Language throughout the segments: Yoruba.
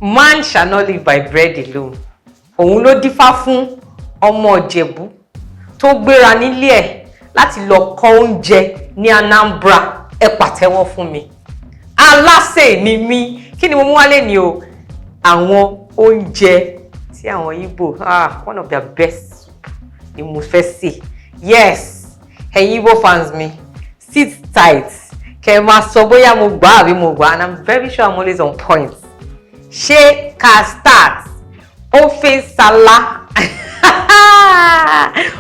Man shall not live by bread alone. Òun ló dífá fún ọmọ Ìjẹ̀bú tó gbéra nílé ẹ̀ láti lọ kọ́ oúnjẹ ní Anambra. Ẹ pàtẹ́wọ́ fún mi. Alásè ni mí. Kí ni mo mú wálé ni o? Àwọn oúnjẹ tí àwọn Igbo, one of their best soup ni mo fẹ́ sè. Yes, ẹ̀yin Igbo fans mi, sit tight, kẹ́ ẹ máa sọ bóyá mo gbà àbí mo gbà, and I'm very sure I'm always on point. Ṣé ká start? Ofe nsala,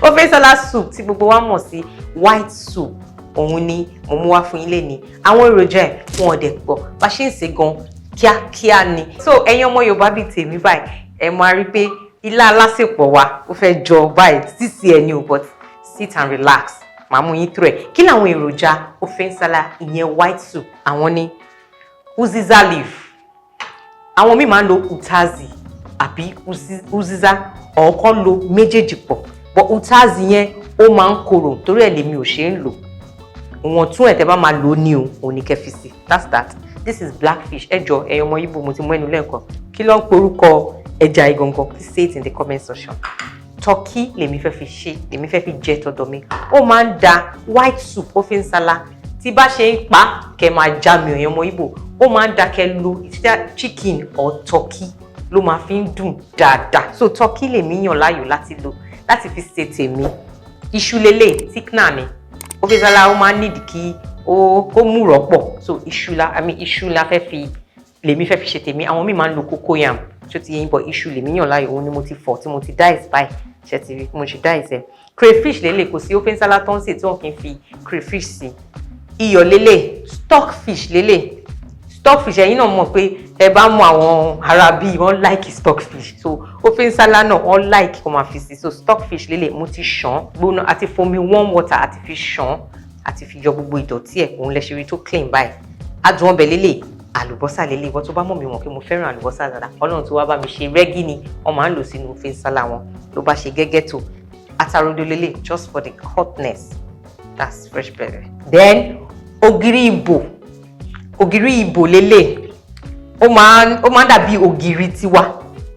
ofe nsala soup tí gbogbo wa mọ̀ sí white soup, òun ni mo mú wá fún yín lénìí. Àwọn èròjà ẹ̀, wọn ò dẹ̀ pọ̀. Bá ṣe ń ṣe gan kíákíá ni. So ẹ̀yin ọmọ Yorùbá bíi tèmi báyìí, ẹ máa rí pé ilá alásèpọ̀ wa, ó fẹ́ jọ báyìí sísì ẹ̀ ni o, but sit and relax, màá mú yín through ẹ̀. Kí làwọn èròjà ofe nsala, ìyẹn white soup? Àwọn ní uziza leaf. Àwọn míì máa ń lo utazi àbí uziza, ọ̀ọ́kọ́ lo méjèèjì pọ̀, but utazi yẹn, ó máa ń korò, torí ẹ̀ lèmi ò ṣe ń lò. Ìwọ̀n tún ẹ̀ tẹ́ bá máa lò ó ní o, òun ní kẹ́ fi sí. That's that. This is blackfish. Ẹ jọ, ẹ̀yin ọmọ Ìgbò, mo ti mú ẹnu lẹ́ẹ̀kan. Kí ló ń porúkọ ẹja ìgangan? Please say it in the comment section. Turkey lèmi fẹ́ fi ṣe, lèmi fẹ́ fi jẹ tọ̀dọ̀ mi. Ó máa ń da white soup, ofe nsala. Tí bá ṣe ń pa, kẹ́ máa já mi. Ẹ̀yin ọmọ Ìgbò, ó máa ń da kẹ́ lo chicken or turkey, ló máa fi ń dùn dáadáa. So turkey lèmi yàn láàyò láti lò láti fi ṣe tèmi. Iṣu lélẹ̀, thickener ni. Ofe nsala, ó máa ń nídìí kí ó kó mú rọ́pọ̀. So iṣu la, I mean, iṣu la fẹ́ fi, lèmi fẹ́ fi ṣe tèmi. Àwọn míì máa ń lo cocoyam, tó ti yẹn bọ̀. Iṣu lèmi yàn láàyò, òun ni mo ti fọ̀, tí mo ti dice báyìí. Ṣe ti rí mo ṣe dice ẹ̀? Crayfish lélẹ̀. Kò sí ofe nsala tó ń sè tí wọ́n kì í fi crayfish sí. Iyọ̀ lélẹ̀. Stockfish lélẹ̀. Stockfish, ẹ̀yin náà mọ̀ pé ẹ bá mú àwọn ará bíi wọ́n like stockfish, so ofe nsala náà, wọ́n like kó máa fi sí. So stockfish lélẹ̀, mo ti ṣàn gbóná àti fomi warm water àti fi ṣàn àti fi yọ gbogbo ìdọ̀tí ẹ̀. Òun lẹ ṣe rí tó clean báyìí. Adùn ọbẹ̀ lélẹ̀, àlùbọ́sà lélẹ̀. Ìwọ tó bá mọ̀ mi mọ̀ pé mo fẹ́ràn àlùbọ́sà dáadáa. Ọlọ́run tó wá bá mi ṣe rẹ́gí ni wọ́n máa ń lò sínú ofe nsala wọn, ló bá ṣe gẹ́gẹ́ tó. Atarodo lélẹ̀, just for the hotness. That's fresh pepper. Then ògìrì ìbò. Ògìrì ìbò lélẹ̀. Ó máa ń dàbí ògìrì tiwa.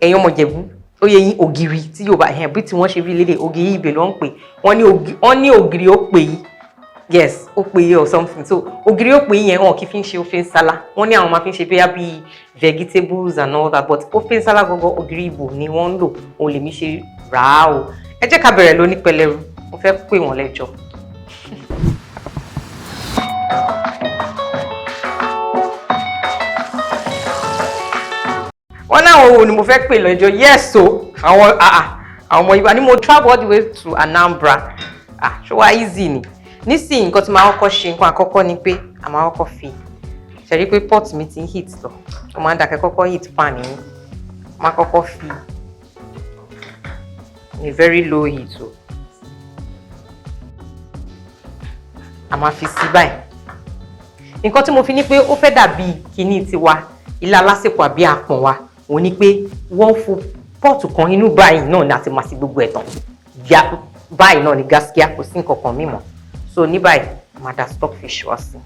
Ẹ̀yin ọmọ Ìjẹ̀bú, ó yẹ yín, ògìrì tí Yorùbá ẹ̀hìn bí tí wọ́n ṣe rí lélẹ̀. Ògìrì ìbò ló ń pè. Wọ́n ní ògìrì ó pè yí, yes, ó pè é or something. So ògìrì ó pè é yẹn, wọn kì í fi ń ṣe ofe nsala. Wọ́n ní àwọn máa fi ń ṣe bóyá bíi vegetables and all that, but ofe nsala gangan, ògìrì ìbò ni wọ́n ń lò. Òun lèmi ṣe rà á o. Ẹ jẹ́ ká bẹ̀rẹ̀ lóní pẹlẹru. Mo fẹ́ pè wọ́n lẹ́jọ́. Wọ́n náà wo ni mo fẹ́ pè lọ́jọ́? Yes o, àwọn ọmọ Yorùbá ni. Mo travel all the way to Anambra. Ah, ṣó wá easy ni nísìnyí? Nǹkan tí màá kọ́kọ́ ṣe, nǹkan àkọ́kọ́ ni pé a máa kọ́kọ́ fi ṣẹ̀rí pé pot mi ti ń heat lọ. Ó máa ń dàkẹ́ kọ́kọ́ heat pan yín. Máa kọ́kọ́ fi ní very low heat o. A máa fi sí báyìí. Nǹkan tí mo fi ní pé ó fẹ́ dàbí kinní tiwa, ilá alásèpọ̀ àbí àpọ̀n wa, òun ni pé wọ́n fún pọ́ọ̀tù kan inú báyìí náà ni a ti máa sí gbogbo ẹ̀ tán báyìí náà ní gaskiya, kò sí nǹkan kan mímọ́. So ní báyìí, máa da stockfish wá sí,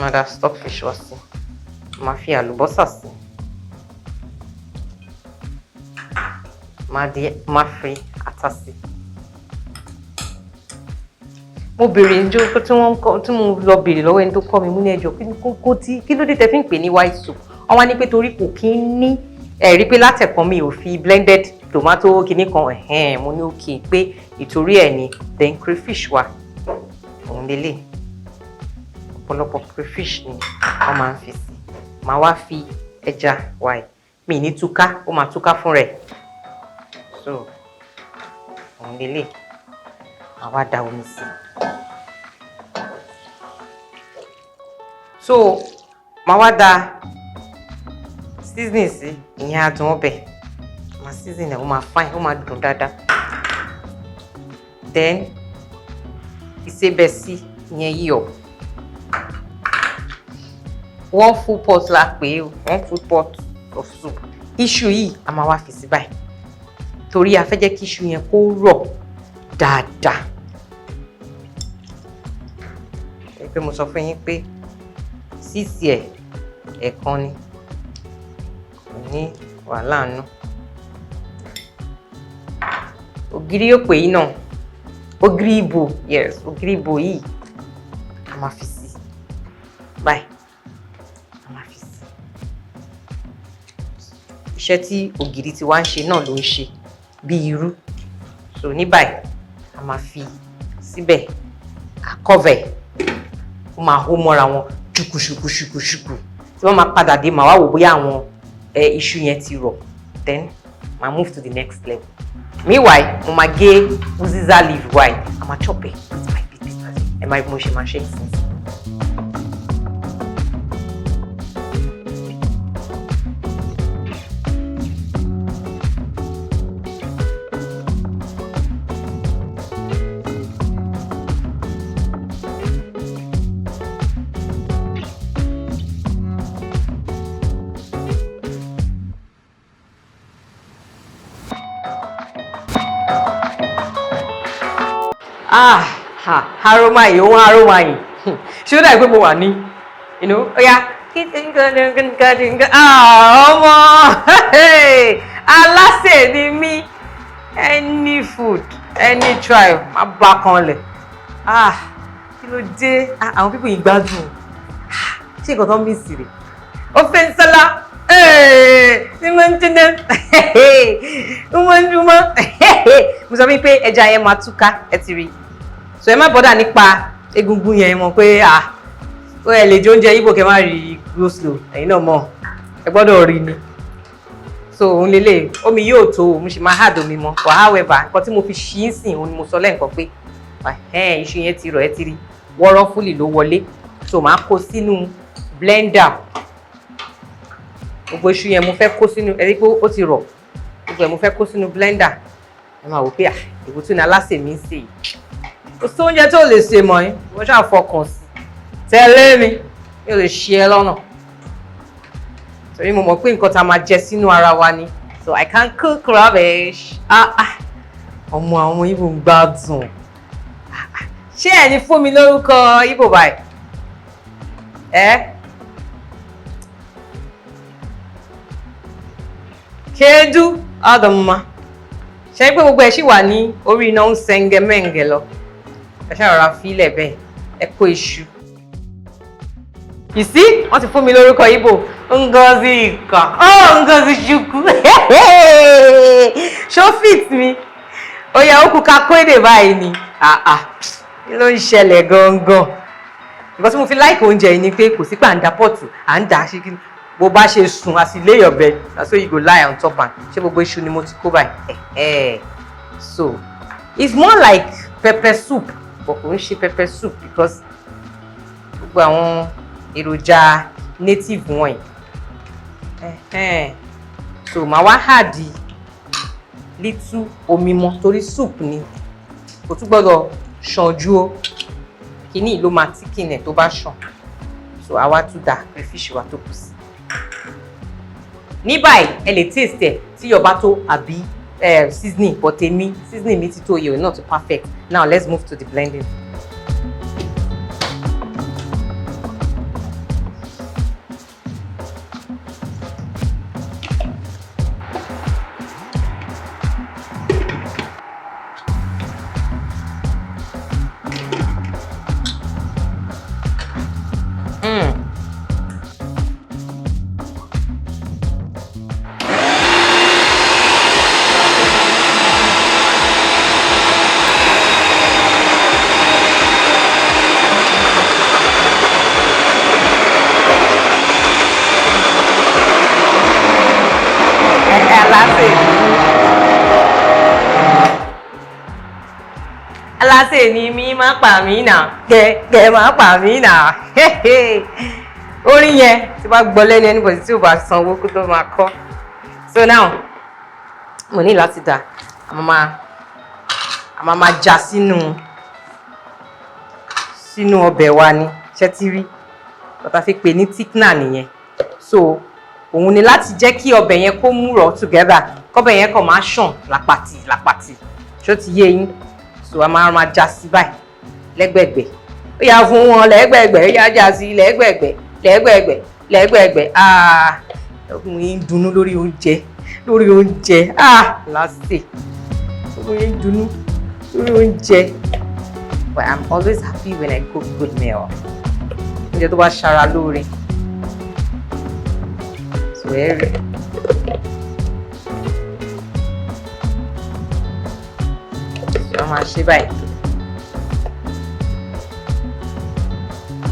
máa da stockfish wá sí, máa fi àlùbọ́sà sí, máa fi ata sí. Mo béèrè njó tí wọ́n kọ́ tí mo lọ béèrè lọ́wọ́ ẹni tó kọ́ mi mú ní ẹjọ́ kó tí kí ló dé tẹ́ fi ń pè ní white soup. Wọ́n wá ní pé torí kò kí ń ní ẹ̀rí pé látẹ̀kàn mi ò fi blended tomato kinní kan ẹ̀hẹ́n. Mo ní òkè pé ìtorí ẹ̀ ni. Then crayfish wa, òun lélẹ̀. Ọ̀pọ̀lọpọ̀ crayfish ni wọ́n máa ń fi sí. Màá wá fi ẹja wa ẹ̀ mi ní túká, ó máa túká fún rẹ̀. So òun lélẹ̀. Màá wá da omi sí. So màá wá da seasoning sí, ìyẹn adùn ọbẹ̀. Màá season ẹ̀, ó máa fine, ó máa dùn dáadáa. Then ìsebẹ̀ sí, ìyẹn iyọ̀. One full pot la pè é, one full pot of soup. Iṣu yìí, a máa wá fi sí báyìí torí a fẹ́ jẹ́ kí iṣu yẹn kó rọ̀ dáadáa. Ẹ pé mo sọ fún yín pé sísì ẹ̀ Ẹ̀ẹ̀kan ni, kò ní wàhálà nù. Ògiri yóò pè yín náà, ògiri ìbò. Yes, ògiri ìbò yìí a máa fi sí báyìí, a máa fi sí. Iṣẹ́ tí ògiri ti wá ń ṣe náà ló ń ṣe bí irú. So ní báyìí, a máa fi síbẹ̀, a cover, ó máa hó mọ́ra wọn ṣùkùṣùkùṣùkùṣùkù. Tí wọ́n máa padà dé, màá wá wò bóyá àwọn iṣu yẹn ti rọ̀, then màá move to the next level. Meanwhile, mo máa gé uziza leaf wa yìí, a máa chop ẹ bit by bit bit by bit. Ẹ máa rí bí mo ṣe máa ṣe é nísinsìnyí. Ah ha, aroma yìí, òun aroma yìí, ṣé ó dàbí pé mo wà ní ó yá. Ah, ọmọ alásè ni mí. Any food, any try, má bá kan lẹ̀. Ah, kí ló dé? Ah, àwọn people yìí gbádùn. Ah, ṣé nǹkan tó ń mí sí rè? Ofe nsala ní mo ń tún mo ń dún mọ́. Mo sọ fún yín pé ẹja yẹn máa túká, ẹ ti rí. So ẹ má bother nípa egungun yẹn mọ̀ pé ah, ó ẹ lè jẹ oúnjẹ Ìgbò kẹ má rí go slow. Ẹ̀yin náà mọ̀, ẹ gbọ́dọ̀ rí ni. So òun lélẹ̀, omi yóò tó o, mo sì máa add omi mọ́. But however, nǹkan tí mo fi ṣí ń sìn, òun ni mo sọ lẹ́ǹkan pé iṣu yẹn ti rọ̀. Ẹ́ ti rí, wọ́rọ́fúlì ló wọlé. So màá kó sínú blender. Gbogbo iṣu yẹn mo fẹ́ kó sínú, ẹ rí pé ó ti rọ̀, gbogbo ẹ̀ mo fẹ́ kó sínú blender. Ẹ máa wò pé ah, èwo tún ni alásè mi ń sè yìí? Kò sí oúnjẹ tó lè sè mọ́ yín, wọ́n ṣáà fọkàn sí, tẹ̀lé mi, mi ò lè ṣe ẹ lọ́nà, torí mo mọ̀ pé nǹkan tá a máa jẹ sínú ara wa ni. So I can't cook rubbish. Ah ah, ọmọ, àwọn ọmọ Ìgbò ń gbádùn. Ah, ah. Ṣé ẹ ní fún mi lórúkọ Ìgbò báyìí? Ẹ kedu ọdọmma ṣe pé gbogbo ẹ ṣì wà ní orí iná, ń sẹ́ngẹ́ mẹ́ǹgẹ́ lọ. Ẹ ṣáà rọra fílẹ̀ bẹ́ẹ̀, ẹ kó iṣu. You see, wọ́n ti fún mi lórúkọ Ìgbò, Ngozi Ìkà. Oh, Ngozi Chukwu, ṣó fit mi? Ó yẹ ó kú ká kó èdè báyìí ni. Ah ah, kí ló ń ṣẹlẹ̀ gangan? Nǹkan tí mo fi like oúnjẹ yìí ni pé kò sí pé à ń da pot, à ń dà á ṣe kí bó bá ṣe sùn, as you lay your bed, na so you go lie on top am. Ṣé gbogbo iṣu ni mo ti kó báyìí? Eh, so it's more like pepper soup, but kò ń ṣe pepper soup because gbogbo àwọn èròjà native wọ̀nyí. So màá wá add little omi mọ́, torí soup ni, kò tún gbọ́dọ̀ ṣàn jù o. Kíní ló máa thicken ẹ̀ tó bá ṣàn. So àwa tún da crayfish wa tó kù sí ní báyìí. Ẹ lè taste ẹ tí iyọ̀ bá tó àbí seasoning, but èmi, seasoning mi ti tó, iyọ̀ náà tó perfect. Now let's move to the blending. Alásè, alásè ni mi, má pa mí nà kẹ má pa mí nà. Orin yẹn tí bá gbọ́ lẹ́nu anybody tí ò bá sanwó kó tó máa kọ́. So now mo ní láti dà, a máa já sínú ọbẹ̀ wa ni. Ṣẹ́ ti rí bàtà fi pè ní thickener nìyẹn? So òun ni láti jẹ́ kí ọbẹ̀ yẹn kó múrọ̀ together, kọ́bẹ̀ yẹn kàn máa ṣàn lápàtì lápàtì. Ṣó ti yé yín? So a máa já sí báyìí lẹ́gbẹ̀gbẹ̀. Ó yà fún wọn lẹ́gbẹ̀gbẹ̀, ó yà já sí lẹ́gbẹ̀gbẹ̀ lẹ́gbẹ̀gbẹ̀. Lẹ́gbẹ̀ẹ́gbẹ̀, ah, mo ń dunnú lórí oúnjẹ, lórí oúnjẹ. Ah, lásì mo ń dunnú lórí oúnjẹ. But I'm always happy when I cook good meal, oúnjẹ tó bá ṣara lóore. So ẹ rí ṣé wọ́n máa ṣe báyìí,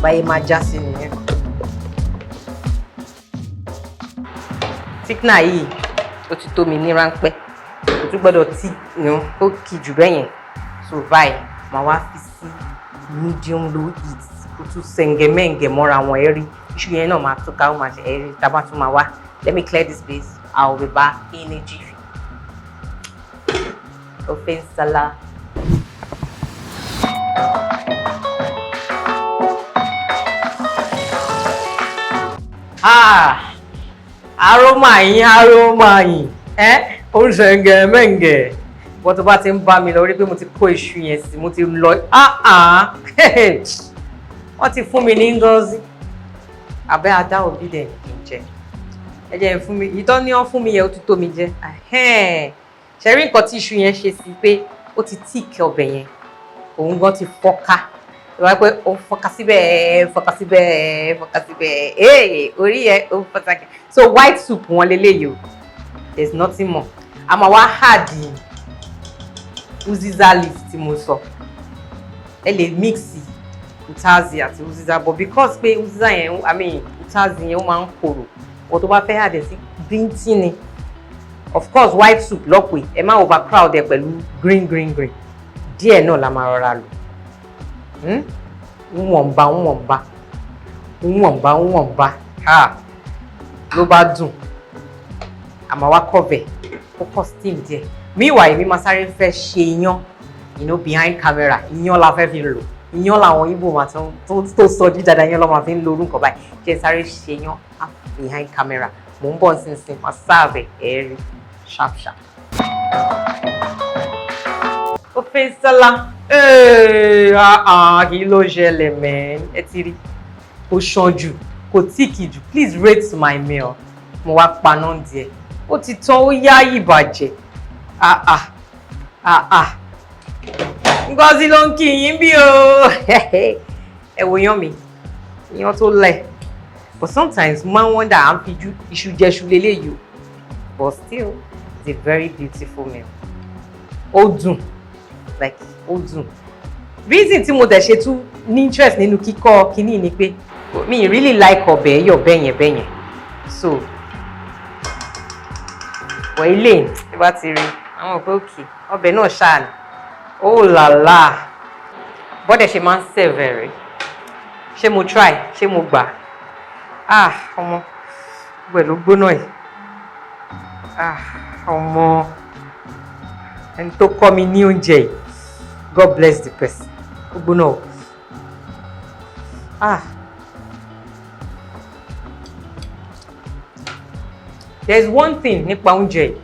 báyìí máa já sí nìyẹn. Thickener yìí, ó ti tó mi ní ráńpẹ́, kò tún gbọ́dọ̀ tí ó kì jù bẹ́ẹ̀ yẹn. So báyìí, màá wá fi sí medium low heat kó tún sẹ̀ǹgẹ̀mẹ̀ǹgẹ̀ mọ́ra wọn. Ẹ rí iṣu yẹn náà máa túká, ó máa ṣe. Ẹ rí tábà tún máa wá. Let me clear this space. I will be back in a jiffy. Ofe nsala. Ah, aroma yín, aroma yín, ẹ ó ń ṣẹ̀ǹgẹ̀mẹ̀ǹgẹ̀. Wọ́n tó bá ti ń bá mi lọ rí pé mo ti kó iṣu yẹn sí, mo ti lọ. Ah ah, wọ́n ti fún mi ní Ngozi abẹ́ adá òbí dẹ̀ kì í jẹ. Ẹ jẹ́ fún mi ìtọ́ ní wọ́n fún mi yẹn, ó ti tó mi jẹ. Ṣe rí nǹkan tí iṣu yẹn ṣe sí pé ó ti thick ọbẹ̀ yẹn, òun gan ti fọ́ká. Ìwà pé ó fọ́ká síbẹ̀, fọ́ká síbẹ̀, fọ́ká síbẹ̀, ee, orí yẹn ó fọ́ká. So white soup wọn leléyìí o, there is nothing more. A máa wá add uziza leaf tí mo sọ. Ẹ lè mix utazi àti uziza, but because pé uziza yẹn, I mean utazi yẹn, ó máa ń korò, wọ́n tó bá fẹ́ add sí bíntín ni. Of course, white soup lọ́pẹ́, ẹ má overcrowd ẹ pẹ̀lú green green green. Díẹ̀ náà la máa rọra lò, Níwọ̀nba, níwọ̀nba, níwọ̀nba, níwọ̀nba ló bá dùn. Àmọ́ wá cover kó kọ́ steam díẹ̀. Meanwhile, èmi máa sáré fẹ́ ṣe iyán behind camera. Iyán la fẹ́ fi lò. Iyán làwọn Ìgbò máa tó sọ jí dáadáa, iyán ló máa fi ń lo orúkọ báyìí. Jẹ́ sáré ṣe iyán behind camera. Mò ń bọ̀ nísinsìnyí, máa serve ẹ̀ rí sharp sharp. Ofe nsala, kí ló ṣẹlẹ̀ mẹ́rin? Ẹ ti rí, kò ṣàn jù, kò thick jù. Please rate my meal. Mo wá paná díẹ̀, ó ti tán, ó yá ìbàjẹ́. Ah ah ah ah, Ngozi ló ń kí yín bí o. Ẹ wo yán mi, iyán tó lẹ̀. But sometimes mo máa ń wonder, à ń fi iṣu jẹṣu leléyìí o, but still it's a very beautiful meal. Ó dùn, like ó dùn. Reason tí mo dẹ̀ ṣe tún ní interest nínú kíkọ́ kínní ni pé mi really like ọbẹ̀ ẹ̀yọ̀ bẹ́yẹn bẹ́yẹn. So wọ ilé tí bá ti rí àwọn òpé òkè ọbẹ̀ náà ṣáà ni. Oh la la, bọ́dẹ̀ ṣe máa ń serve rẹ̀. Ṣé mo try? Ṣé mo gbà? Ah, ọmọ, gbogbo ẹ̀ ló gbóná yìí. Ah, ọmọ, ẹni tó kọ́ mi ní oúnjẹ yìí, God bless the person. Ó gbóná o. Ah, there is one thing nípa oúnjẹ yìí,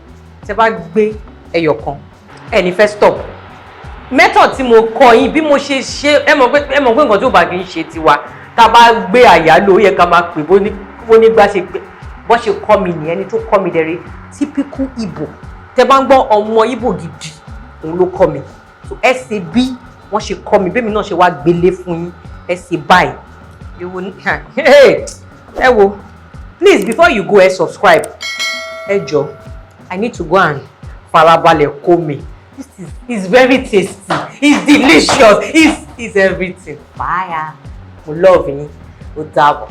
tẹ́ bá gbé ẹyọ kan, ẹ ní fẹ́ stop. Method tí mo kọ́ yín, bí mo ṣe ṣe, ẹ mọ̀ pé nǹkan tí ò bá kì í ṣe tiwa, tá a bá gbé àyálò, ó yẹ ká máa pè bó nígbà ṣe pé bó ṣe kọ́ mi nìyẹn. Ẹni tó kọ́ mi dẹ̀rẹ̀, typical Igbo, tẹ́ bá ń gbọ́ ọmọ Igbo gidi, òun ló kọ́ mi. So ẹ ṣe bí wọ́n ṣe kọ́ mi, bẹ́ẹ̀ mi náà ṣe wá gbélé fún yín. Ẹ ṣe báyìí, you will. Ẹ wo, please, before you go, ẹ subscribe, ẹ jọ. I need to go and farabalẹ̀ kó mi. This is very tasty, it's delicious, it's everything. Bye, mo love yín, ó dàbọ̀.